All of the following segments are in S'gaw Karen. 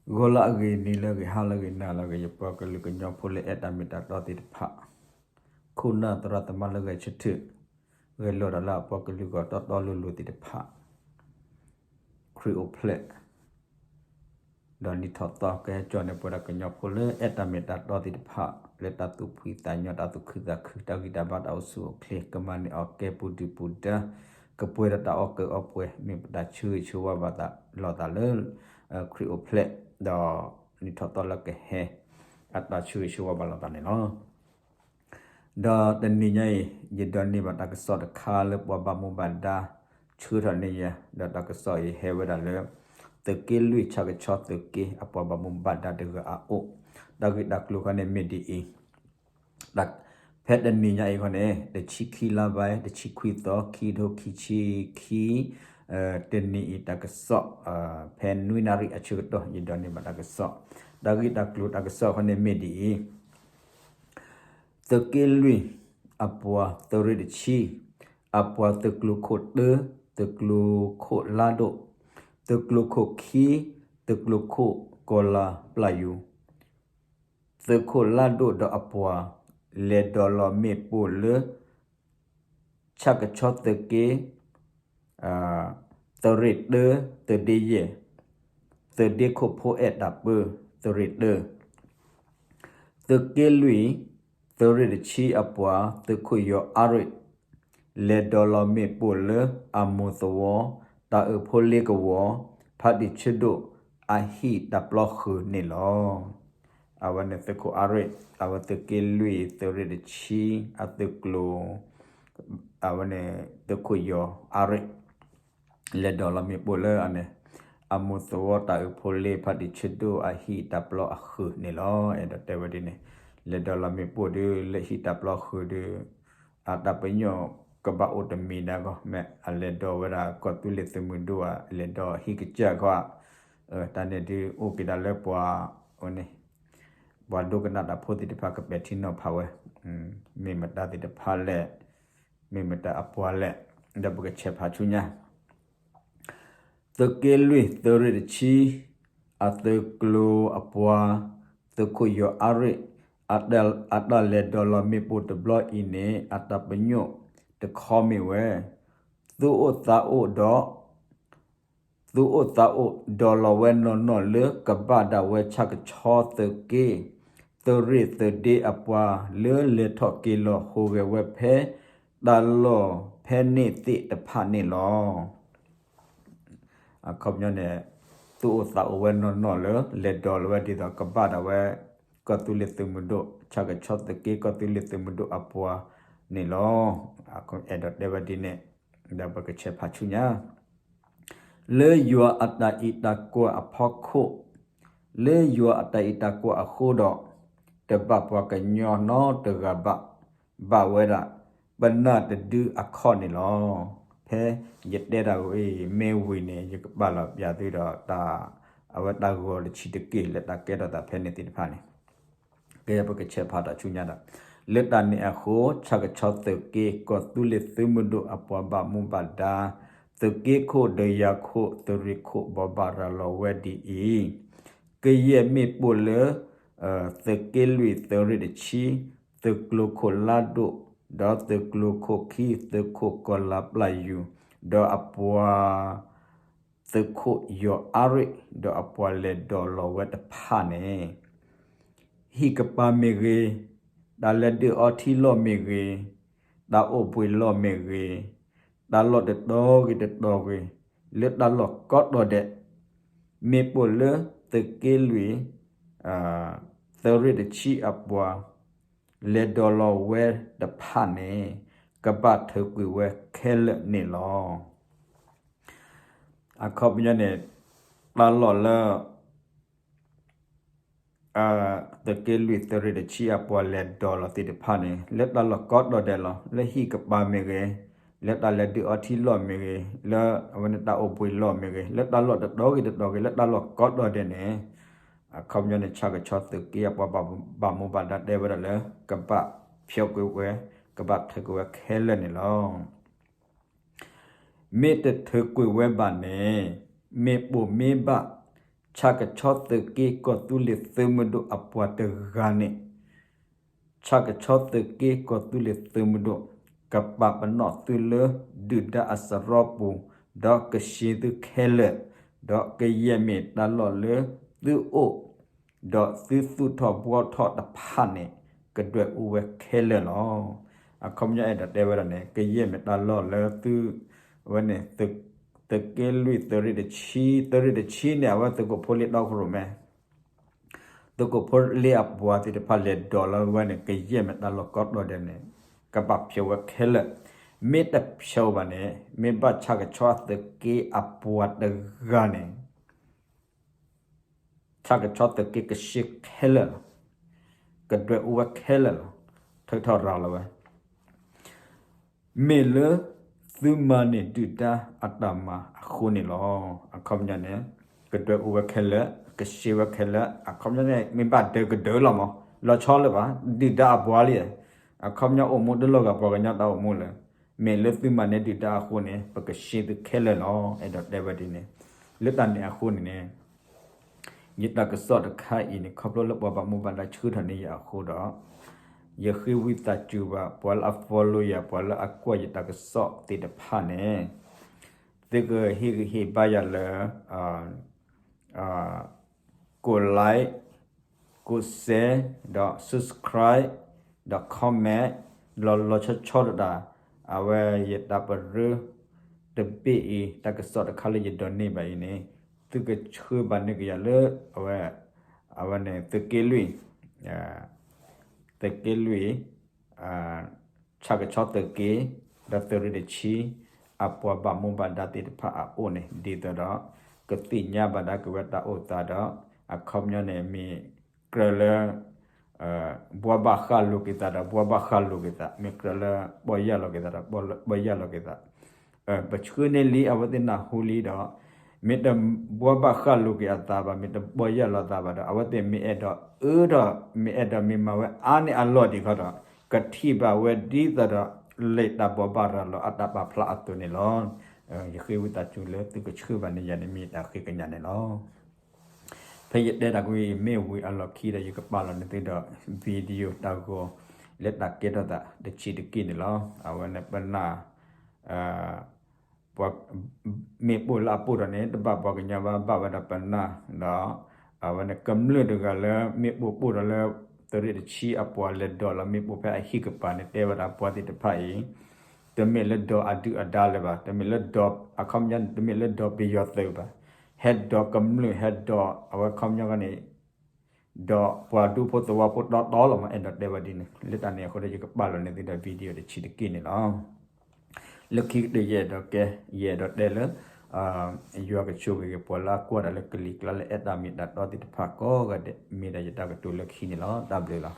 ဂီၤလၢအဂ့ၤ နံၤလၢအဂ့ၤ ဟါလၢအဂ့ၤ နၤလၢအဂ့ၤ ယပှၤကလုာ်ကညီဖိလၢအဲၣ်တၢ်မ့ၢ်တၢ်တီသ့ၣ်တဖၣ်, ခိၣ်နၢ်သရၣ်သမါလၢဂဲၤဆၢထၢၣ်, ဂဲၤလိာ်တၢ်လၢအပှၤကလုာ်ဂီၢ်တီတီလိၤလိၤသ့ၣ်တဖၣ်, ခရံာ်အိၣ်ဖျဲၣ် ဒီးနံၣ်ထီၣ်သီကဟဲကၠီန့ၢ်ပဝဲဒၣ်ကညီဖိလၢအဲၣ်တၢ်မ့ၢ်တၢ်တီသ့ၣ်တဖၣ် လၢတၢ်သူၣ်ဖှံသးညီ တၢ်သူၣ်ခုသးခု တၢ်ဂံၢ်တၢ်ဘါ တၢ်အိၣ်ဆူၣ်အိၣ်ချ့ ကမၤန့ၢ်အီၤကဲပူၤဒုၣ်ပူၤဒါ ကပှဲၤဒီးတၢ်အီၣ်ကၢအီၣ်ပှဲၤ မ့ၢ်ပတၢ်ဆၢဂ့ၤဆၢဝါဘၣ်သးလိာ်သးလၢ ခရံာ်အိၣ်ဖျဲၣ် ဒီးနံၣ်ထီၣ်သီလၢကဟဲ အတၢ်ဆၢဂ့ၤဆၢဝါဘၣ်လိာ်သးန့ၣ်လီၤ. ဒီးတနံၤညါအံၤ ယဒိးန့ၢ်ဘၣ်တၢ်ကစီၣ်တခါလၢပှၤဘၣ်မူဘၣ်ဒါ ဆှၢထီၣ်န့ၢ်ယၤ ဒီးတၢ်ကစီၣ်အံၤဟဲဝဲဒၣ်လၢ သုးက့လွံၢ် ဆၣ်ကဆီသုးက့ အပှၤဘၣ်မူဘၣ်ဒါတဂၤအအိၣ်, တၢ်ဂ့ၢ်တၢ်ကျိၤခီန့ၣ်မ့ၢ်ဒ်အံၤ, ဖဲတနံၤညါအံၤခီန့ၣ် တဆံခံလါဘၣ် တဆံခွံသီ ခံထိခံဆံခံ, တနံၤအံၤတၢ်ကစီၣ် ဖဲနွံနၣ်ရံၣ်အဆၢကတီၢ် ယဒိးန့ၢ်ဘၣ်တၢ်ကစီၣ်, တၢ်ဂ့ၢ်တၢ်ကျိၤတၢ်ကစီၣ်ခီန့ၣ်မ့ၢ်ဒ်အံၤ, သုးက့လွံၢ် အပှၤသုးရ့ၣ်တဆံ, အပှၤသုးကျိၤခိၣ်တၢ, သုးကျိၤခိၣ်လါဒိၣ်, သုးကျိၤခိၣ်ခံ, သုးကျိၤခိၣ်ကီၤလၤပျၢ်ယူၤ, သုးခိၣ်လါဒိၣ်ဒီးအပှၤ လဲၤဒိးလီၤမ့ၣ်ပိၢ်လၢ ဆၣ်ကဆီသုးက့ သုးရ့ၣ်တၢ, သုးဒ့ယဲၢ်, သုးဒ့ခိၣ်ဖိအဲၣ်တၢ်ပၢ သုးရ့ၣ်တၢ, သုးက့လွံၢ် သုးရ့ၣ်တဆံအပှၤ သုးခိၣ်ယီၤအါရ့ၣ် လဲၤဒိးလီၤမ့ၣ်ပိၢ်လၢ အမိၢ်သဝီ တၢ်အုးဖိလ့ကဝီၤ ဖါတံၢ်ဆၢဒိၣ် အဟံၣ်တၢ်ပျီဃုာ်န့ၣ်လီၤ. အဝဲန့ၣ်သုးခိၣ်အါရ့ၣ် အဝဲသုးက့လွံၢ် သုးရ့ၣ်တဆံ အသုးကျိၤ အဝဲန့ၣ် သုးခိၣ်ယီၤအါရ့ၣ် လဲၤဒိးလီၤမ့ၣ်ပိၢ်လၢအန့ၣ် အမိၢ်သဝီတၢ်အုးဖိလ့ ဖါတံၢ်ဆၢဒိၣ်အဟံၣ်တၢ်ပျီအဃုာ်န့ၣ်လီၤ. အဲၣ်ဒိးတဲဝဲဒ်န့ၣ် လဲၤဒိးလီၤမ့ၣ်ပိၢ်ဒီး လၢဟံၣ်တၢ်ပျီဃုာ်ဒီး အတၢ်ပညိၣ်ကဘၣ်အိၣ်တမံၤဒၣ်ဂီၢ် မ့ၢ်အလဲၤဒိးဝဲဒၣ်ကီၢ်သူလ့ၤသုးမုၢ်ဒိၣ်ဧါ လဲၤဒိးဟံၣ်ကစၢ်ခီဧါ, တၢ်န့ၣ်ဒုးအိၣ်က့ၤဒၣ်လၢပှၤ န့ၣ် ပှၤဒိကနၣ်တၢ်ဖိသ့ၣ်တဖၣ်ကပဲာ်ထံနီၤဖးဝဲ, မ့ၢ်မတၤသ့ၣ်တဖၣ်လဲၣ်, မ့ၢ်မတၤအပှၤလဲၣ်, ဒီးပကဆဲးဖးဆူညါ သုးက့လွံၢ် သုးရ့ၣ်တဆံ အသုးကျိၤအပှၤ သုးခိၣ်ယီၤအါရ့ၣ် အတၢ်လဲၤဒိးလီၤမ့ၣ်ပိၢ်တဘျီအံၤန့ၣ် အတၢ်ပညိၣ်တခီမ့ၢ်ဝဲ သူၣ်အိၣ်သးအိၣ်ဒီး သူၣ်အိၣ်သးအိၣ်ဒိးလီၤဝဲနီၢ်နီၢ်လၢကဘၣ်ဒၣ်ဝဲဆၣ်ကဆီသုးက့ သုးရ့ၣ်သုးဒ့အပှၤလၢလဲၤထီၣ်က့ၤလီၤဟူးဂဲၤဝဲဖဲ တၢ်လီၢ်ဖဲန့ၣ်သ့ၣ်တဖၣ်န့ၣ်လီၤ. အခီပညီန့ၣ် သူၣ်အိၣ်သးအိၣ်ဝဲနီၢ်နီၢ်လၢ လဲၤဒိးလီၤဝဲဒ်သိးကဘၣ်ဒၣ်ဝဲ ကီၢ်သူလ့ၤသုးမုၢ်ဒိၣ် ဆၣ်ကဆီသုးက့ ကီၢ်သူလ့ၤသုးမုၢ်ဒိၣ်အပှၤန့ၣ်လီၤ. အဲၣ်ဒိးတဲဝဲဒ်န့ၣ် ဒီးပကဆဲးဖးဆူညါ လၢယွၤအတၢ်အံးတၢ်ကွၢ်အဖီခိၣ်, လၢယွၤအတၢ်အံးတၢ်ကွၢ်အဃိဒီး, တဘၣ်ပှၤကညီနီတဂၤဘၣ်, ဘၣ်ဝဲဒၣ် ပနၢ်တဒုအခီၣ်န့ၣ်လီၤ. ဖဲယတဲတၢ်ဂီၤအံၤ မ့ၢ်ဝံၤန့ၣ် ယကပာ်လီၤပျးသုဒီးတၢ် အဝဲတၢ်ဂီၤတဆံးတက့ၢ် လၢတၢ်ကဲထီၣ်သးဖဲန့ၣ်သ့ၣ်တဖၣ်န့ၣ် ကဲပကဆဲးဖးထီၣ်ဆူညါဒီး လၢတၢ်န့ၣ်အဃိ ဆၣ်ကဆီသုးက့ ကီၢ်သူလ့ၤသုးမုၢ်ဒိၣ်အပှၤဘၣ်မူဘၣ်ဒါ သုးက့ခိၣ် ဒီးယၤခိၣ် သုးရ့ၣ်ခိၣ် ဘိးဘၣ်ရၤလီၤဝဲဒ်အံၤ, ကယဲၢ်မ့ၣ်ပိၢ်လၢ သုးက့လွံၢ် သုးရ့ၣ်တဆံ သုးကျိၤခိၣ်လါဒိၣ် ဒီးသုးကျိၤခိၣ်ခံ သုးခိၣ်ကီၤလၤပျၢ်ယူၤ ဒီးအပှၤ သုးခိၣ်ယီၤအါရ့ၣ် ဒီးအပှၤလဲၤဒိးလီၤဝဲတဖၣ်န့ၣ် ဟံၣ်ကပၤမ့ၢ်ဂ့ၤ, တၢ်လဲၤဒုးအီထံလီၢ်မ့ၢ်ဂ့ၤ, တၢ်အိၣ်ဘှံးလီၢ်မ့ၢ်ဂ့ၤ, တၢ်လီၢ်တတီၤဂ့ၤတတီၤဂ့ၤ, လၢတၢ်လီၢ်ကိးတီၤဒဲး, မ့ၣ်ပိၢ်လၢသုးက့လွံၢ် သုးရ့ၣ်တဆံအပှၤ လဲၤဒိးလီၤဝဲတဖၣ်န့ၣ် ကဘၣ်ထုးကွံာ်ဝဲခဲလၢာ်န့ၣ်လီၤ. အခီပညီန့ၣ် တၢ်လီၢ်လၢ သုးက့လွံၢ် သုးရ့ၣ်တဆံအပှၤလဲၤဒိးလီၤသ့ၣ်တဖၣ်န့ၣ် လၢတၢ်လီၢ်ကိးတီၤဒဲးလီၤ. လၢဟံၣ်ကပၤမ့ၢ်ဂ့ၤ, လၢတၢ်လဲၤဒုးအီထံလီၢ်မ့ၢ်ဂ့ၤ, လၢအဝဲန့ၣ်တၢ်အိၣ်ဘှံးလီၢ်မ့ၢ်ဂ့ၤ, လၢတၢ်လီၢ်တတီၤဂ့ၤတတီၤဂ့ၤ, လၢတၢ်လီၢ်ကိးတီၤဒဲးန့ၣ် အခီပညီန့ၣ် ဆၣ်ကဆီသုးက့အပှၤဘၣ်မူဘၣ်ဒါတဲဝဲဒၣ်လၢ ကဘၣ်ဖျိးကွံာ်ဝဲ, ကဘၣ်ထုးကွံာ်ဝဲခဲလၢာ်န့ၣ်လီၤ. မ့ၢ်တထုးကွံာ်ဝဲဘၣ်န့ၣ် မ့ၣ်ပိၢ်မ့ၢ်ဘၣ် ဆၣ်ကဆီသုးက့ကီၢ်သူလ့ၤသုးမုၢ်ဒိၣ်အပှၤတဂၤန့ၣ် ဆၣ်ကဆီသုးက့ကီၢ်သူလ့ၤသုးမုၢ်ဒိၣ် ကပာ်ပနီၣ်သုလၢ ဒုၣ်ဒါအစရီပူၤ ဒီးကဆှ့သုခဲလၢာ်, ဒီးကယဲၢ်မ့ၢ်တၢ်လီၢ်လၢသုအိၣ် ဒီးသုသူၣ်ထီၣ်ဘှီထီၣ်တဖၣ်န့ၣ် ကဒွဲၣ်အူဝဲခဲလၢာ်လီၤ. အခီပညီအဲၣ်ဒိးတဲဝဲဒၣ်န့ၣ် ကယဲၢ်မ့ၢ်တၢ်လီၢ်လၢသု အဝဲန့ၣ် သုးက့လွံၢ် သုးရ့ၣ်တဆံ သုးရ့ၣ်တဆံန့ၣ် အဝဲသုးခိၣ်ဖိလ့တီခိၣ်ရိၣ်မဲ သုးခိၣ်ဖိလ့အပှၤသ့ၣ်တဖၣ်လဲၤဒိးလီၤဝဲန့ၣ် ကယဲၢ်မ့ၢ်တၢ်လီၢ်ကီတီၢ်ဒဲးန့ၣ် ကဘၣ်ဖျိးဝဲခဲလၢာ်, မ့ၢ်တဖျိးဘၣ်န့ၣ် မ့ၢ်ဘၣ်ဆၣ်ကဆီသုးက့အပှၤတဂၤန့ၣ် ဆၣ်ကဆီသုးက့ကဆှ့ခဲလၢာ်လီၤ. ကဒွဲၣ်အူဝဲခဲလၢာ်လီၤ. ထုးထီၣ်ရၤလီၤဝဲ မ့ၢ်လၢသုမၤန့ၢ်ဒုၣ်ဒါအတၢ်မၤအဃိန့ၣ်လီၤ. အခီပညီန့ၣ် ကဒွဲၣ်အူဝဲခဲလၢာ် ကဆှ့ဝဲခဲလၢာ် အခီပညီန့ၣ် မ့ၢ်ဘၣ်ဒၢးကဒၢးလီၤမး လီၤဆီလၢၤဘၣ် ဒုၣ်ဒါအပှၤလံ. အခီပညီအိၣ်မူတလိၣ်ဂၤပှၤကညီတၢ်အိၣ်မူလၢ မ့ၢ်လၢသုမၤန့ၢ်ဒုၣ်ဒါအဃိန့ၣ် ပကဆှ့သုခဲလၢာ်လီၤ. အဲၣ်ဒိးတဲဝဲဒ်န့ၣ် လၢတၢ်န့ၣ်အဃိန့ၣ်န့ၣ် ယတၢ်ကစီၣ်တခါအံၤန့ၣ် ခီဖျိလၢပှၤဘၣ်မူဘၣ်ဒါဆှၢထီၣ်န့ၢ်ယၤအဃိဒီး ယဃ့ဝံသးစူၤဘၣ် ပှၤလၢအ follow ယၤ ပှၤလၢအကွၢ်ယတၢ်ကစီၣ်သ့ၣ်တဖၣ်န့ၣ် သုကဟ့ၣ်ဂံၢ်ဟ့ၣ်ဘါယၤလၢ ကိး like ကိး share ဒီး subscribe ဒီး comment လီၤလီၤဆီဆီဒၣ်တၢ် အဝဲယတၢ်ပရၢတဘ့ၣ်အံၤ တၢ်ကစီၣ်တခါလၢယဒိးန့ၢ်ဘၣ်အံၤန့ၣ် သုကဆှၢဘၣ်န့ၢ်ကယၤလၢ အဝဲ အဝဲန့ၣ် သုးက့လွံၢ် သုးက့လွံၢ် ဆၣ်ကဆီသုးက့ ဒီးသုးရ့ၣ်တဆံ အပှၤဘၣ်မူဘၣ်ဒါသ့ၣ်တဖၣ်အအိၣ်န့ၣ် ဒ်သိးဒီး ကသ့ၣ်ညါဘၣ်ဒၣ်က့ၤဝဲတၢ်အိၣ်သးဒီး အခီပညီန့ၣ် မ့ၢ်ကြၢးလၢ ဘှါဘၣ်ဃၣ်လိၤက့ၤသးဒီး ဘှါဘၣ်ဃၣ်လိၤက့ၤသး မ့ၢ်ကြၢးလၢပီၢ်ယၢ်လီၤက့ၤသးဒီး ပီၢ်ယၢ်လီၤက့ၤသး ပဆှၢန့ၢ်လံ အဝဲသ့ၣ်နၢ်ဟူလံဒီး မ့ၢ်တဘှါဘၣ်ဃၣ်လိၤက့ၤအသးဘၣ် မ့ၢ်တပီၢ်ယၢ်လီၤသးဘၣ်ဒီး အဝဲသ့ၣ်မ့ၢ်အဲၣ်ဒိးအၢထီၣ် မ့ၢ်အဲၣ်ဒိးမ့ၢ်မၤဝဲအါန့ၢ်အလီၢ်ဒံးခီဒီး ကထံၣ်ဘၣ်ဝဲဒ်သိးဒီး လံာ်တၢ်ဘိးဘၣ်ရၤလီၤအတၢ်ပာ်ဖျါအသိးန့ၣ်လီၤ. ယဃ့ဝံသးစူၤလၢသုကဆှၢဘၣ်န့ၢ်ယၤန့ၣ် မ့ၢ်တၢ်ဃ့ကညးန့ၣ်လီၤ. ဖဲယတဲတၢ်ကွံာ်မ့ၢ်ဝံၤအလီၢ်ခံဒီး ယကပာ်လီၤန့ၢ်သုဒီး video တၢ်ဂီၤ လၢတၢ်ကဲထီၣ်သးတဆံးတက့ၢ်န့ၣ်လီၤ. အဝဲန့ၣ်ပနၢ် ပှၤ မ့ၣ်ပိၢ်လၢအပိၢ်ထီၣ်န့ၣ် တဘၣ်ပှၤကညီဘၣ် ဘၣ်ဝဲဒၣ်ပနၢ်ဒီး အဝဲန့ၣ်ကမျၢၢ်တဂၤလၢမ့ၣ်ပိၢ်ပိၢ်ထီၣ်လၢ သုးရ့ၣ်တဆံအပှၤလဲၤဒိးလီၤမ့ၣ်ပိၢ်ဖဲအဟံၣ်ကပၤန့ၣ် တဲဝဲဒၣ်ပှၤသ့ၣ်တဖၣ်အံၤ တမ့ၢ်လၢဒိးအဒုၣ်အဒါလၢၤဘၣ် တမ့ၢ်လၢဒိး အခီပညီန့ၣ် တမ့ၢ်လၢဒိးပယီၤသုးဘၣ် ဟဲဒိးကမျၢၢ် ဟဲဒိးအဝဲခီပညီန့ၣ် ဒီးပှၤဒူဖိသဝီဖိတီတီလီၤမး အဲၣ်ဒိးတဲဝဲဒ်န့ၣ် လၢတၢ်န့ၣ်အဃိဒီး ယကပာ်လီၤန့ၢ်သုဒီး video တဆံးတက့ၢ်န့ၣ်လီၤ. လၢခံကတၢၢ်ယအဲၣ်ဒိးကဲ ယအဲၣ်ဒိးတဲလၢ ယွၤကဆိၣ်ဂ့ၤက့ၤပှၤလၢအကွၢ်တၢ်လၢကလံၤကျါလၢအဲၣ်တၢ်မ့ၢ်တၢ်တီသ့ၣ်တဖၣ်ကိးဂၤဒဲး မ့ၢ်ဒၣ်ယတၢ်ကတိၤလၢခံန့ၣ်လီၤ. တၢ်ဘျုးလီၤ.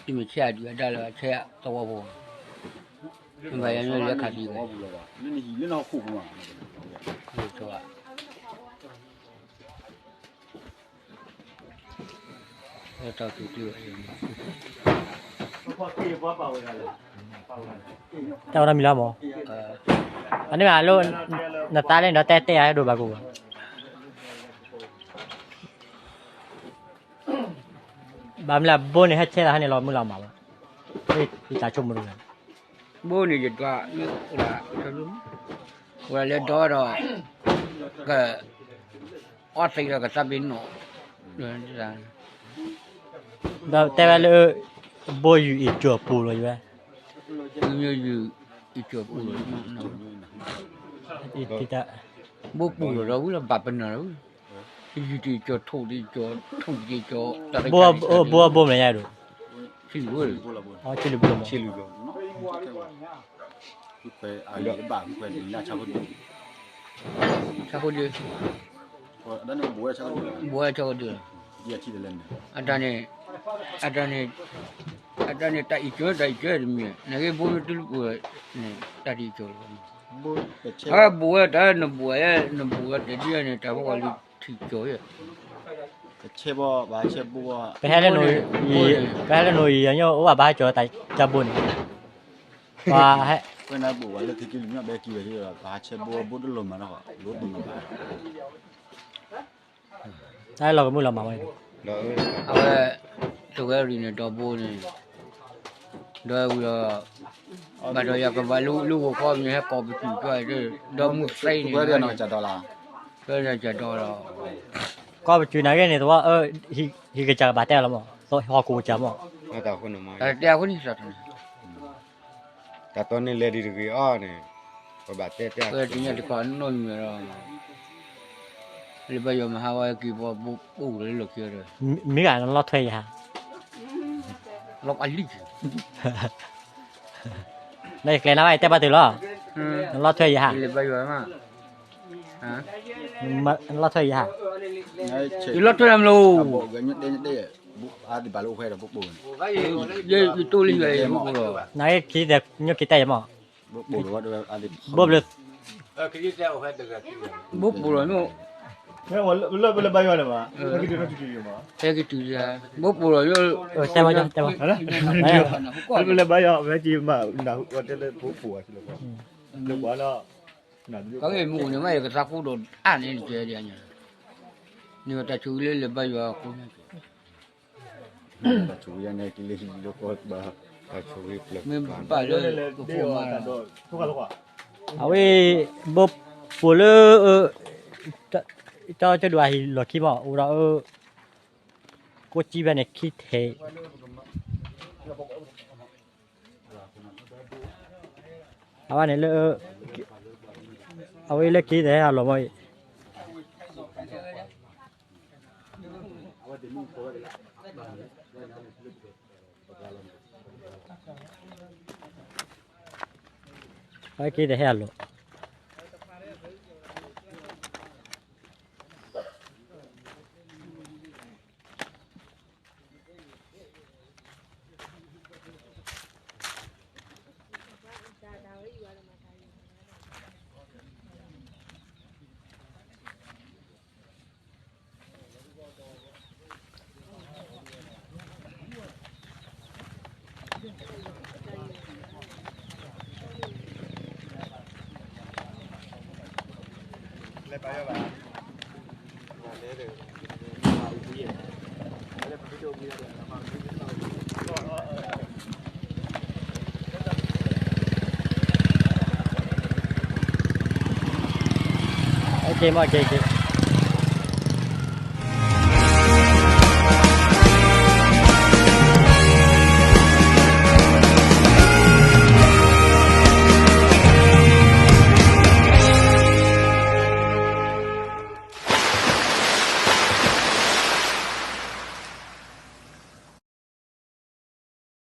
မ့ၢ်ဆဲးအဒုၣ်အဒါလၢဆဲးသဝီဖိ မ့ၢ်ဘၣ်ယၤလၢခါဒံးဝဲ လၢနဟံၣ်လၢနဟီၣ်ခိၣ်ပူၤမး တၢ်ဝဲဒၣ်မံၤလၢမး, အန့ၣ်ဘၣ်လၢ နသးလဲၣ်န့ၣ်ဒီးတဲတဲအဒိၣ်ဘၣ်ကအိၣ်ဘၣ်, ဘၣ်မနုၤဘိန့ၣ် ဟဲဆဲးလၢဟဲန့ၣ်လီၤမုၢ်လီၤမးဘၣ်, ယတၢ်ဆိကမိၣ်တဂၤ, ဘိန့ၣ်ယဒွးမ့ၢ်အိၣ်ဒၣ်, အိၣ်ဒၣ်လဲၤဒီးဒီး က အီသံးဒီးကသးပ့ၤနီၣ်, ဒီးတဲဝဲလၢ ဘိယူၤအံၤကၠီၤပူၤလီၤယဝဲ, ယူၤအံၤကၠီၤပူၤလီၤ, ဘိပူၤလီၤဒီးဝံၤလီၤဘၣ်ပနၢ်လီၤ, ယူၤတံၤကၠီၤ ထိၣ်တံၤကၠီၤ ထိၣ်တံၤကၠီၤ ဘိဘိမနုၤညါဒိၣ်, ဆံးလံဘိ, ဆံးလံဘိ, ဆံးလံဘိ, ခွဲးအဘၣ်ခွဲးဒုး, ဆၢခိၣ်ဒုး, ဘိဝဲဆၢခိၣ်ဒုး, အတၢ်န့ၣ်, အတၢ်န့ၣ် အတၢ်အံၤကၠီၤ တၢ်အံၤကၠီၤတမံၤ, နက့ဘိမ့ၢ်တုၤလၢပှဲၤန့ၣ် တၢ်တံၤကၠီၤလီၤ, အဘိဝဲတၢ်နဘိဝဲ, နဘိဝဲတဒုန့ၣ် တၢ်ဖီၣ်ဝဲလၢထံကၠီၤယဲ, ပဟဲလၢနိၣ်, ပဟဲလၢနိၣ်အံၤ အညိၣ်အိၣ်ဘၣ်ဘၣ်ဟဲကၠီၤတၢ်ကၢဘိန့ၣ်, ပှၤဟဲ ဖဲန့ၣ်ပူၤဝဲလၢထံကံၢ်လံၤမ့ၢ်ဘဲကံၢ်ဝဲဒၣ် ပဟးဆဲးဘိဘိတလီၤမးနီၤ ဘိတလီၤမးဘၣ် တၢ်လီၤကမုၢ်လီၤမးဝဲ အဝဲ တဝဲရံၣ်န့ၣ် ဒီဘိန့ၣ် ဒီဝံၤဒီး ဘၣ်ဒီးယကဘၣ်လၢဂိၤခီမ့ၢ်ဟဲကိးပစုၤကွၢ် ဒီမုၢ်သ့န့ၣ် ဒီကဒီလီၤ ကိးပစုၤနာ်က့န့ၣ် သဝီ ဟံၣ်ကစၢ်ကဘၣ်တဲလီၤမး ဟီၣ်ခိၣ်ကစၢ်မး တဲအဃိန့ၣ် တၢ်တီန့ၣ်လဲၤဒံးတဂ့ၤအီၤန့ၣ် ပဘၣ်တဲတဲ တညါတခီနီၢ်မံၤဒီး လၢဘၣ်ယွၤမဟါဝဲက့ၤပှၤပိာ်လၢလီၢ်ခံဒီး မ့ၢ်ဂ့ၤနလီၢ်ထွဲယဟါ လီၤပှၤလံၣ် နကျဲၤနၤဘၣ်ယတဲဘၣ်တုၤလီၤ နလီၢ်ထွဲယဟါ လၢဘၣ်ယွၤမး နလီၢ်ထွဲယဟါ ယလီၢ်ထွဲနၤမ့ၢ်လီၤ ယတိၢ်လံယဲ ယတိၢ်လံယဲ ဘိၣ်ပိာ်လီၤ ဘိၣ်ပိာ်လီၤ လၢပလဲၤဘါယွၤန့ၣ်မး ဟဲက့ၤတုၤ ဘိၣ်ပိာ်လီၤ တဲဘၣ်တဲဘၣ် လၢပလဲၤဘါယွၤ မ့ၢ်က့ၤမး နၢ်ဟူတဲလၢဘိၣ်ပိာ်ဝဲလၢ လၢပှၤလီၤ ကဲမ့ၢ်အိၣ်န့ၣ်မး ယကသးဖိဒီးအါန့ၣ်တကဲဒ်ညါ န့ၣ်တၢ်ဆိၣ်ဂ့ၤလၢလဲၤဘါယွၤအဃိ တၢ်ဆိၣ်ဂ့ၤန့ၣ် ကလၢဟံၣ်လၢကီၢ်ဘၣ် တၢ်ဆိၣ်ဂ့ၤပျၢၤ မ့ၢ်ဘၣ်လၢကဖိမး အဝဲ ဘိၣ်ပိာ်လၢ တၢ်ကဒိၣ်အဟံၣ်လီၢ်ခံမး အိၣ်ဒီး ကိးကံဘၣ်န့ၣ် ခံထဲ အဝဲန့ၣ်လၢ အဝဲလၢခံထဲအလီၢ်မးအံၤ အဝဲခံထဲဟဲအလီၢ် လဲၤပာ်ယွၤဘၣ် OK မး OK OK